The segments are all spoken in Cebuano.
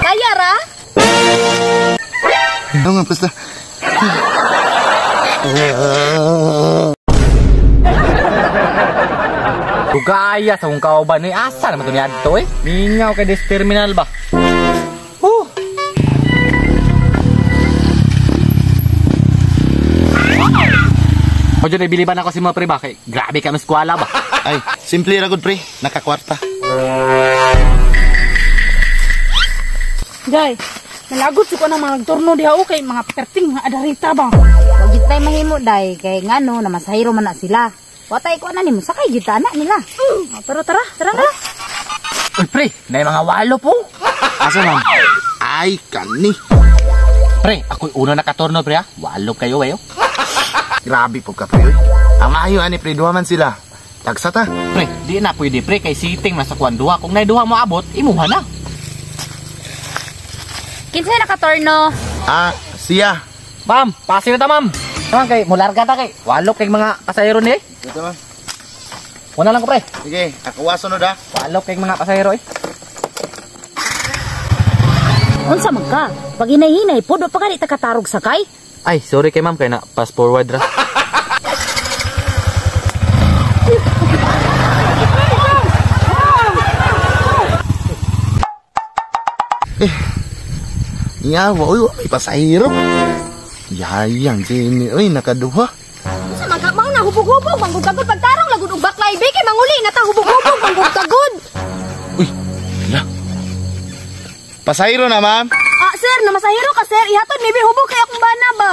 Kaya ra? Ano nga, basta. Dugaya sa kong kauban eh. Asa naman ito niya dito eh? Mingaw kay this terminal ba? Huh. O dyan, ibiliban ako si mga pre ba? Kay, grabe ka maskwala ba? Ay, simple ra gud pre. Nakakwarta. Day, nalagot ko ng mga turno diha o kay mga perting mga adarita ba. Wag gyud tay mahimo day kay ngano na masahiro man na sila. Wa tay ko ana nimo sakay gyud ta ana nila. Oh, pero tara, tara na. Uy pre, na mga walo po. Asa ma'am? Ay, kani. Pre, ako'y una nakaturno pre ha. Walo kayo eh. Grabe po ka pre. Oy. Ang maayo ani pre, duha man sila. Tagsa ta. Pre, di na pwede pre kay sitting na sa kuan duha. Kung nay duha mo abot, imuha na. Kinsa nakaturno? Ah, siya. Ma'am, pasi na ta ma'am. Ma'am, kay mularga ta kay. Walo kay mga pasahero ni eh. Ito ma'am. Una lang ko pre. Sige, ako wasunod ha. Walo kay mga pasahero eh. Unsa man ka? Pag hinay-hinay pud wa pa gani ta katarog sakay. Ay, sorry kay ma'am kay na pass forward ra. Yawa, uy, may pasahero. Yayang sini, uy, nakaduha. Unsa man ka mao na hubog-hubog manggug kagod pagtarong lagud og baklay be kay manguli na ta hubog-hubog manggug kagod. Uy, hala. Pasahero na, ma'am. Ah, sir, namasahero ka sir. Ihatod maybe hubog kay akong bana ba.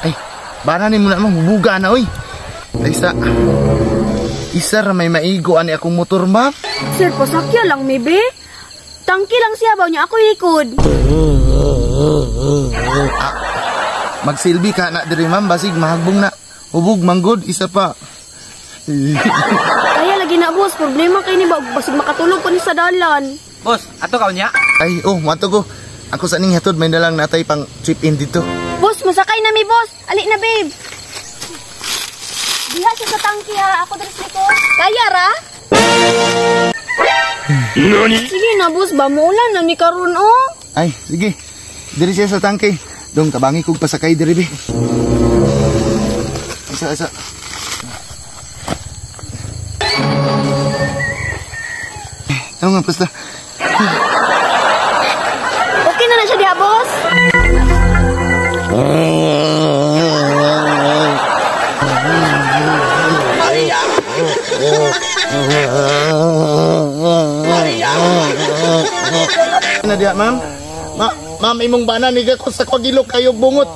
Ay, bana ni muna ma'am, hubuga na, uy. Ay, isa. Isa ra may maigo ani akong motor, ma'am. Sir, pasakya lang maybe. Tangki lang siya ba niya ako likod. Ah, magsilbi ka na diri ma'am, basig mahagbong na. Hubog manggod isa pa. Kaya lagi na boss, problema kay ni ba basig makatulog ko ni sa dalan. Boss, ato ka niya? Ay, oh, mato ko. Ako sa ning hatod may dalang natay pang chip in dito. Boss, masakay na mi boss. Ali na babe. Diha siya sa tangki ha, ako diri sa likod. Kaya ra? Nani? Sige na boss, ba muulan na ni karon oh. Ay, sige. Diri siya sa tangke. Dong tabangi kog pasakay diri be. Isa isa. Ano nga basta? Okay na na siya diha boss. Na diha ma'am. Ma'am, imong bana ni ko sa kwagilo kayo bungot.